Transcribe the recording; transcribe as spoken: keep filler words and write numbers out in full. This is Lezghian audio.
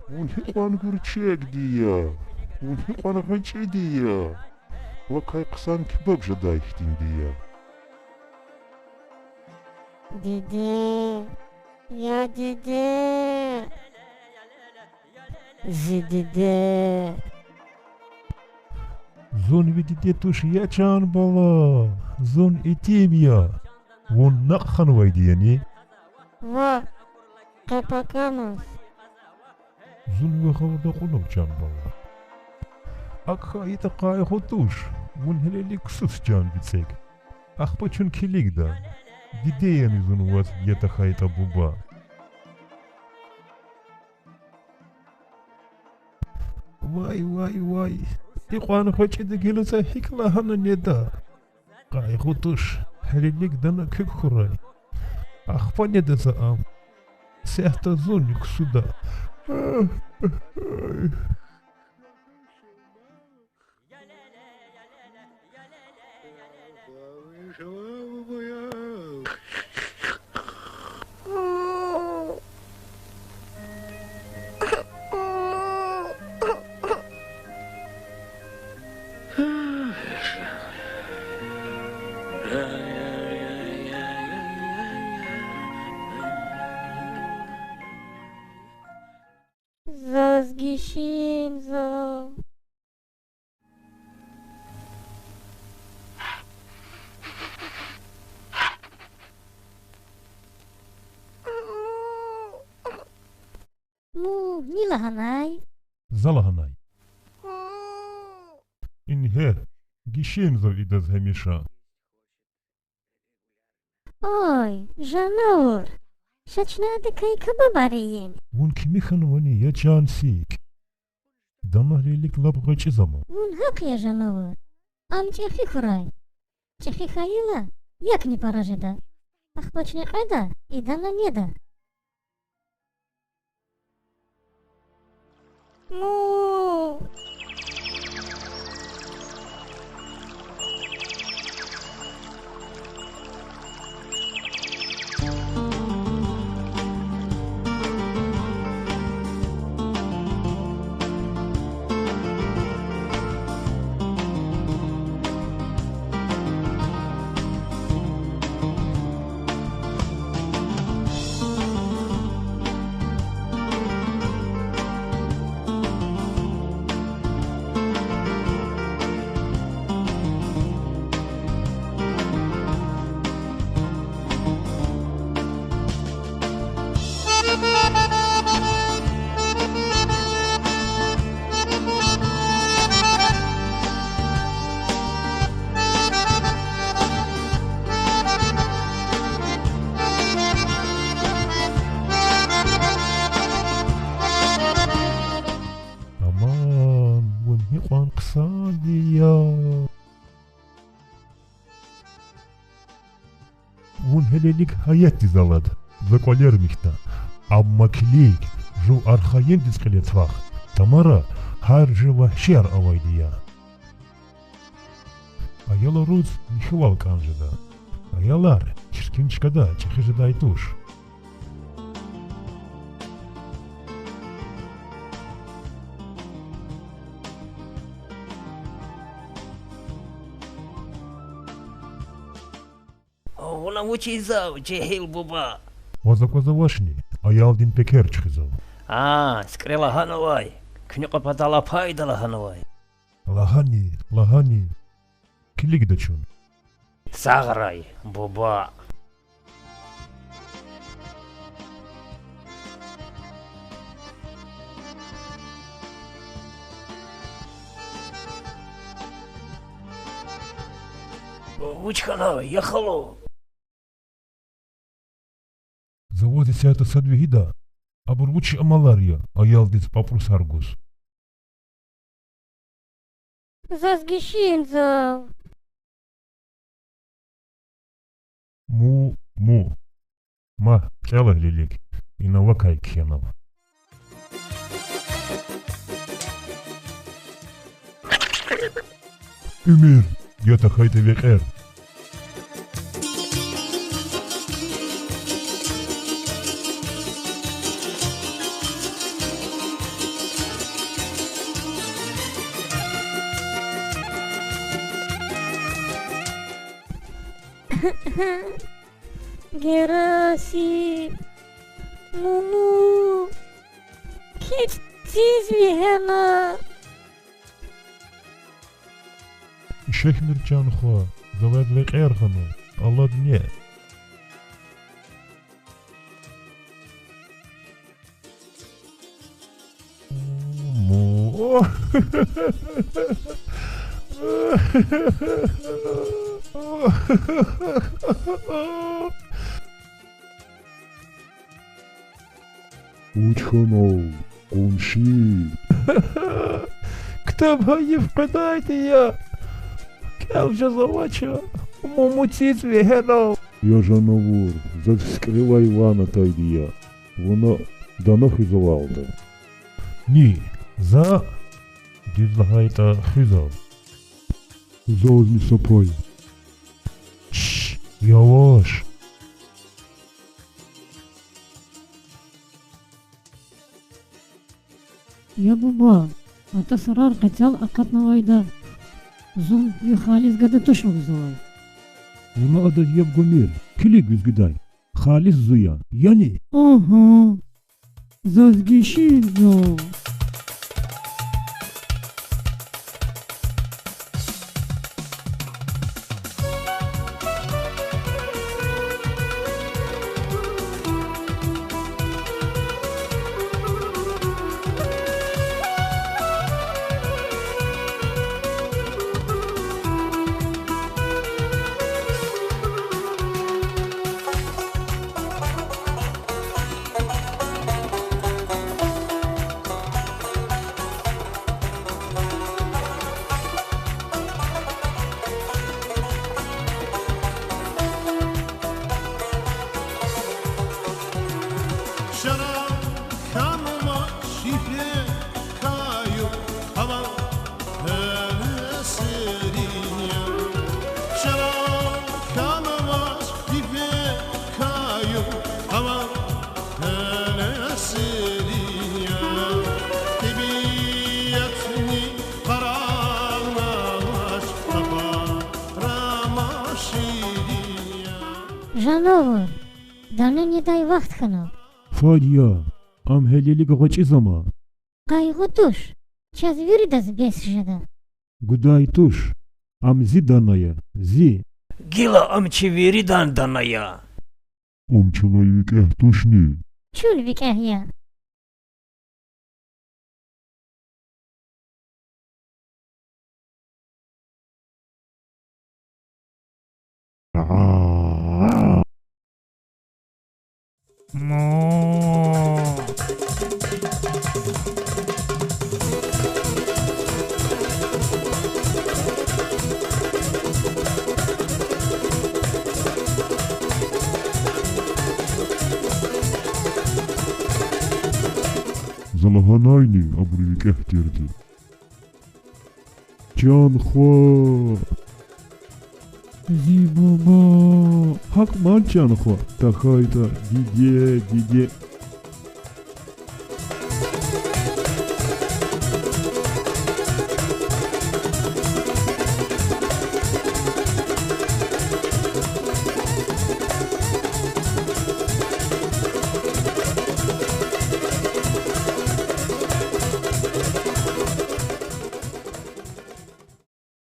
Вун гьикьван гуьрчегди я, вун гьикьван гъвечӀиди я, вакай хъсан кебаб жедай хьтинди я. Диде, я диде, зи диде. Зун ви диде туш, я чан бала, зун итим я. Вун накь ханвайди яни? Ваъ, къе пакамаз. Зун ви гъавурда акьунва, чан бала. АкӀ хьайитӀа къайгъу туш, вун гьелелиг ксус, чан бицӀек. Ахпа чун килигда. Диде яни зун ваз, я тахьайтӀа буба. Вай, вай, вай. Икьван гъвечӀиди гила за гьикӀ лагьана неда? Къайгъу туш, гьелелиг дана куьк хьурай. Ахпа неда за ам. Сятда зунни ксуда. Заз гишинзава. Му, ни лагьанай? За лагьанай. Ингье, гишинзава идаз гьамиша. Ой, жанавур, ша чна адакай кабабар ийин. Вун кими хьанвани, я чан сик? Дана гьелелиг лап гъвечӀиз ама. Вун гьахъ я, жанавур. Ам чӀехи хьурай. ЧӀехи хьайила, якни пара жеда. Ахпа чна кьеда, и дана неда. Му. Аман, вун гьикьван хъсанди я. Вун гьелелиг гьаятдиз алад, за кӀвалер михьда. Амма килиг, жув архайиндиз кьиле твах, Тамара, гьар жуьре вагьшияр авайди я. Аялриз михьивал кӀан жеда. Аялар чиркин чкада чӀехи жедай туш. Вуна вуч ийизав, жегьил буба? Ваз аквазвачни, аялдин пекер чуьхуьзва. А, сикӀре лагьанвай, куьне кьве патал пайда лагьанвай. Лагьани, лагьани. Килигда чун. Сагърай, буба. Вуч хьана, я халу? За ваз исятда сад вегьида, абур вуч амалар я, аялдиз папӀрусар гуз? Заз гишинзава. Му, му. Ма, кӀела гьелелиг, ина вакай кхьенва. Уьмуьр, я тахьайтӀа векьер. Герасим, Муму, кицӀ циз вегьена. Шехьмир, чан хва, за ваз векьер хьана, алад неъ. Му. Вуч хьанав, къунши? Ктаб гьайиф къведайди я. КӀел жез авач, Муму циз вегьена. Я жанавур, заз сикӀрелай ван атайди я. Вуна дана хуьзвалда. Ни, за? Дуьз лагьайтӀа, хуьзва. Зазни са пай. Чш, яваш. Я буба, атӀа сурар къецел акъатнавайда, зун ви халис гада туш лугьузвай. Вуна адаз яб гумир, килиг вуз гудай. Халис зун я, яни? Агьа. Заз гишинзава. Жанавур, дана недай вахт хьана. Фад я, ам гьелелиг гъвечӀиз ама. Къайгъу туш, чаз виридаз бес жеда. Гудай туш, ам зи дана я, зи. Гила ам чи виридан дана я. Ам чалай викӀегь тушни? Чун викӀегь я. За лагьанайни абуру викӀегь тирди? Чан хва. Зи буба. ГьакӀ ман, чан хва, тахьайтӀа диде, диде.